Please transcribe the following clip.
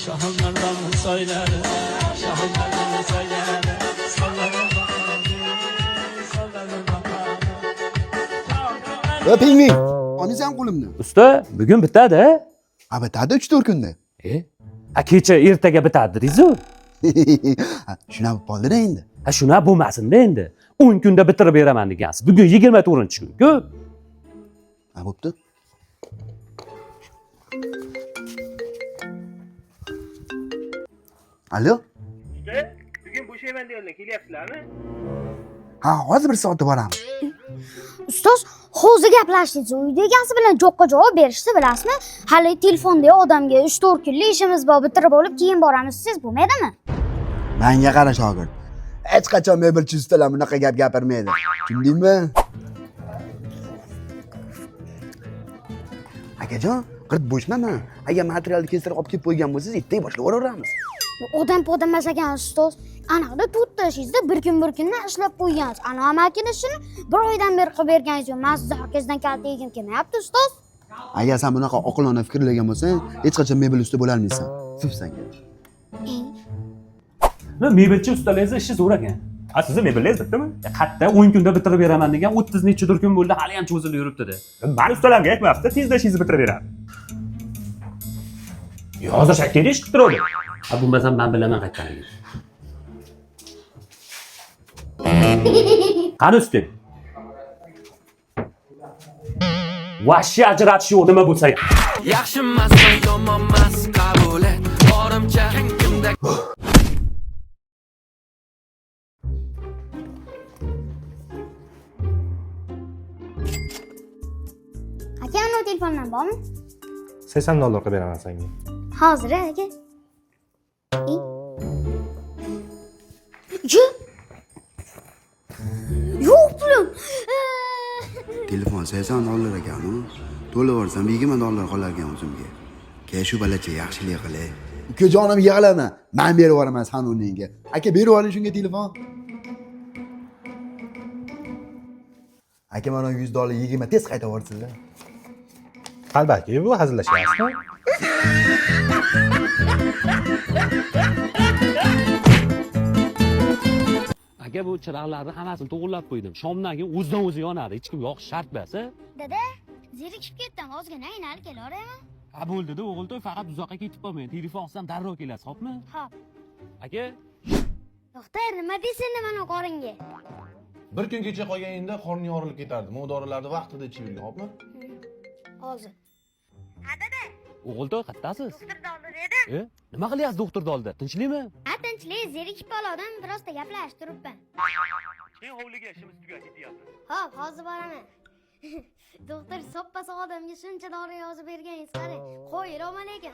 Şahınlardan söyler, şahınlardan söyler. Sallanın bakalım, sallanın bakalım. Va pingvin. Olmaysan qo'limni. Usta, bugun bitadi. Ha, bitadi 3-4 kunda. E? Ha, kecha ertaga bitadi dedingiz-ku. Ha, shunaqa bo'lib qoldi-da endi. Ha, shuna bo'lmasin-da endi. 10 kunda bitirib beraman degansiz. Bugun 24-kun-ku. Ha, bo'pti. Alo? Bugun bo'shayman deganlar, kelyapsizlarmi? Ha, hozir bir soatda boramiz. Ustoz, hozir gaplashdingiz. Uyda egasi bilan jo'qqa javob berishdi, bilasizmi? Hali telefonda odamga 3-4 kunlik ishimiz bor, bitirib olib keyin boramiz. Siz bo'lmaydimi? Menga qara shogird. Hech qachon mebelchi ustalar bunaqa gap gapirmaydi. Tushundingmi? Akajon, qirt bo'shmaman. Agar materialni kestirib olib kelib qo'ygan bo'lsangiz, ertaga boshlab yuboraveramiz. Odam podam emas ekan ustoz. Aniqda to'rtta ishingizda bir kun bir kundan ishlab qo'ygansiz. Ana amakini ishini bir oydan beri qilib berganingiz yo'q. Man sizni orqangizdan kalta yegim kelmayapti ustoz. Agar sen bunaqa oqilona fikrlagan bo'lsang, hech qachon mebel usta bo'lolmaysan. Tuf senga. Nima, mebelchi ustalaringiz ishi zo'r ekan. Ha, sizni mebelingiz bitdimi? Qayerda 10 kunda bitirib beraman degan 30 nechidir kun bo'ldi, hali ham cho'zilib yuribdi-da. Mani ustalarimga aytmayapsiz, tezda ishingizni bitirib beradi. Hozir shakkayda ish qilib turadi. Ha, bo'lmasam men bilaman qayerdaligini. Qani usta? Vahshiy ajratish yo'q nima bo'lsa ham. Yaxshimasmi, yomonmas, qabul et. Borimcha kimda Aka, uni telefondan bormi? 80 dollar qilib beraman senga. Hozir aka. E? Yo'q. Yo'q pulim. Telefon 80 dollar ekan u. To'lab yuborsam 20 dollar qolar ekan o'zimga. Ke shu balacha yaxshilik qilay. Ukajonim yig'lama. Men berib yuboraman san o'rningga. Aka berib yuboring shunga telefon. Aka mana 100 dollar 20 tez qaytarib yuborsinlar. Qalbaki bu hazillashyapsizmi? Aka, bu chiroqlarni hammasini to'g'irlab qo'ydim. Shomdan keyin o'zidan o'zi yonadi. Hech kim yoqish shart emas. A? Dada, zerikib ketdim. Ozgina aynalib kelaveraymi? Ha, bo'ldi-da, o'g'il to'y, faqat uzoqqa ketib qolmang. Telefon olsam darrov kelasiz, xo'pmi? Xo'p. Aka, Doktor, nima deysiz endi mana qoringa? Bir kun kecha qolganingda qorning yorilib ketardi. Bu dorilarni vaqtida ichib yurgin, xo'pmi? Hozir. O'g'il to'y, qayerdasiz? Doktorni oldida edim. E, nima qilyapsiz doktorni oldida? Tinchlikmi? Ha, tinchlik, zerikib qoldim, birozda gaplashib turibman. Keyin hovliga ishimiz tugab ketyapti. Xo'p, hozir boraman. Doktor soppa-sog' odamga shuncha dori yozib berganingiz qarang. Qo'yilolman lekin.